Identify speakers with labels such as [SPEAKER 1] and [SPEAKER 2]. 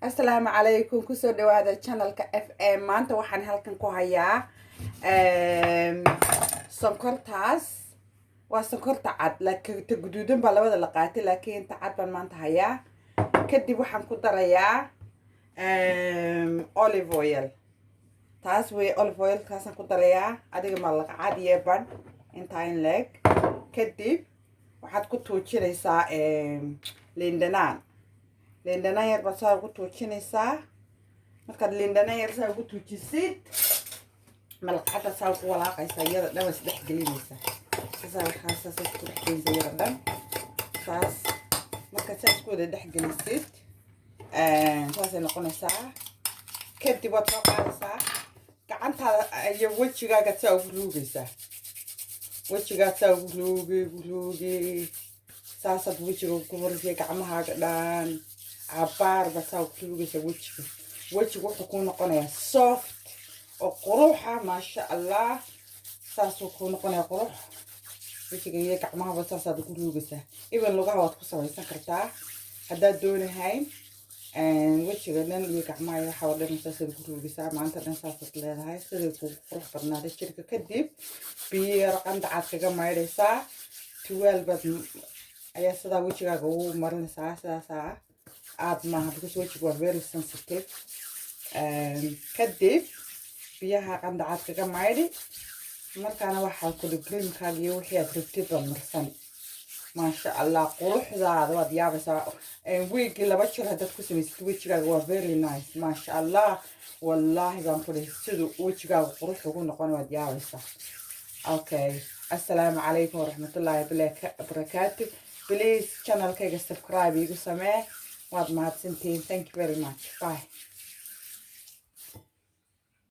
[SPEAKER 1] Asalaamu calaykum, kusoo dhawaada channelka FM. Maanta waxaan halkan ku hayaa sonkortaas. Waa sonkorta cad, laakiin ta guduudan baa labada la qaatay, laakiin ta cad baan maanta hayaa. Kadib waxaan ku darayaa olive oil. Taas wey olive oil, kaasaan ku darayaa. Adiga malaqcad iyo badh intaa in leeg. Kadib waxaad ku tuujinaysaa liindhanaan. Liindhanaan yar baad saa ugu tuujinaysaa. Markaad liindhanaan yar saa ugu tuujisid, malaqcadda saa ugu walaaqaysaa, iyada dhan waa isdhex gelinaysaa. Saas isku dhex gelinaysaa iyada dhan. Saas markaad saa isku wada dhex gelisid, saasay noqonaysaa. Kadib waad soo qaadaysaa gacantaada iyo wejigaagaad saa ugu ruugaysaa. Wejigaad saa ugu ruugay, ugu ruugay, saasaad wejiga ugu marisay, gacmahaaga dhan cabaar baad saa ugu ruugaysaa wejiga. Wejiga wuxuu kuu noqonayaa soft oo quruxa, maasha Allah. Saasuu kuu noqonayaa qurux wejiga iyo gacmahaba, saasaad ugu ruugaysaa. Even lugaha waad ku samaysan kartaa haddaad doonahayn. Wejiga dhan iyo gacmaha iyo waxa oo dhan saasaad ugu ruugaysaa. Maanta dhan saasaad leedahay siday kugu qurux badnaada jirka. Kadib biyo yar qandacaad kaga maydhaysaa, tuwaal baad ayaa sidaa wejigaaga ugu marinaysaa. Sidaasaa aad maaha, because wejiga waa very sensitive. Kadib biyaha qandacaad kaga maydhi. Markaana waxaa kuli creamkaaga iyo wixii aad rabtid baad marsan. Maasha Allah, quruxdaada waad yaabaysaa. Wiigii 2 jir haddaad ku samaysid wejigaaga, waa very nice, maasha Allah. Wallaahi baan ku dhihi, siduu wejigaaga qurux ugu noqon waad yaabaysaa. Okay, assalaamu calaykum waraxmatullaahi wabarakaatu. Please channelkayga subscribe iigu samee. Waad mahadsantihiin. Thank you very much. Bye.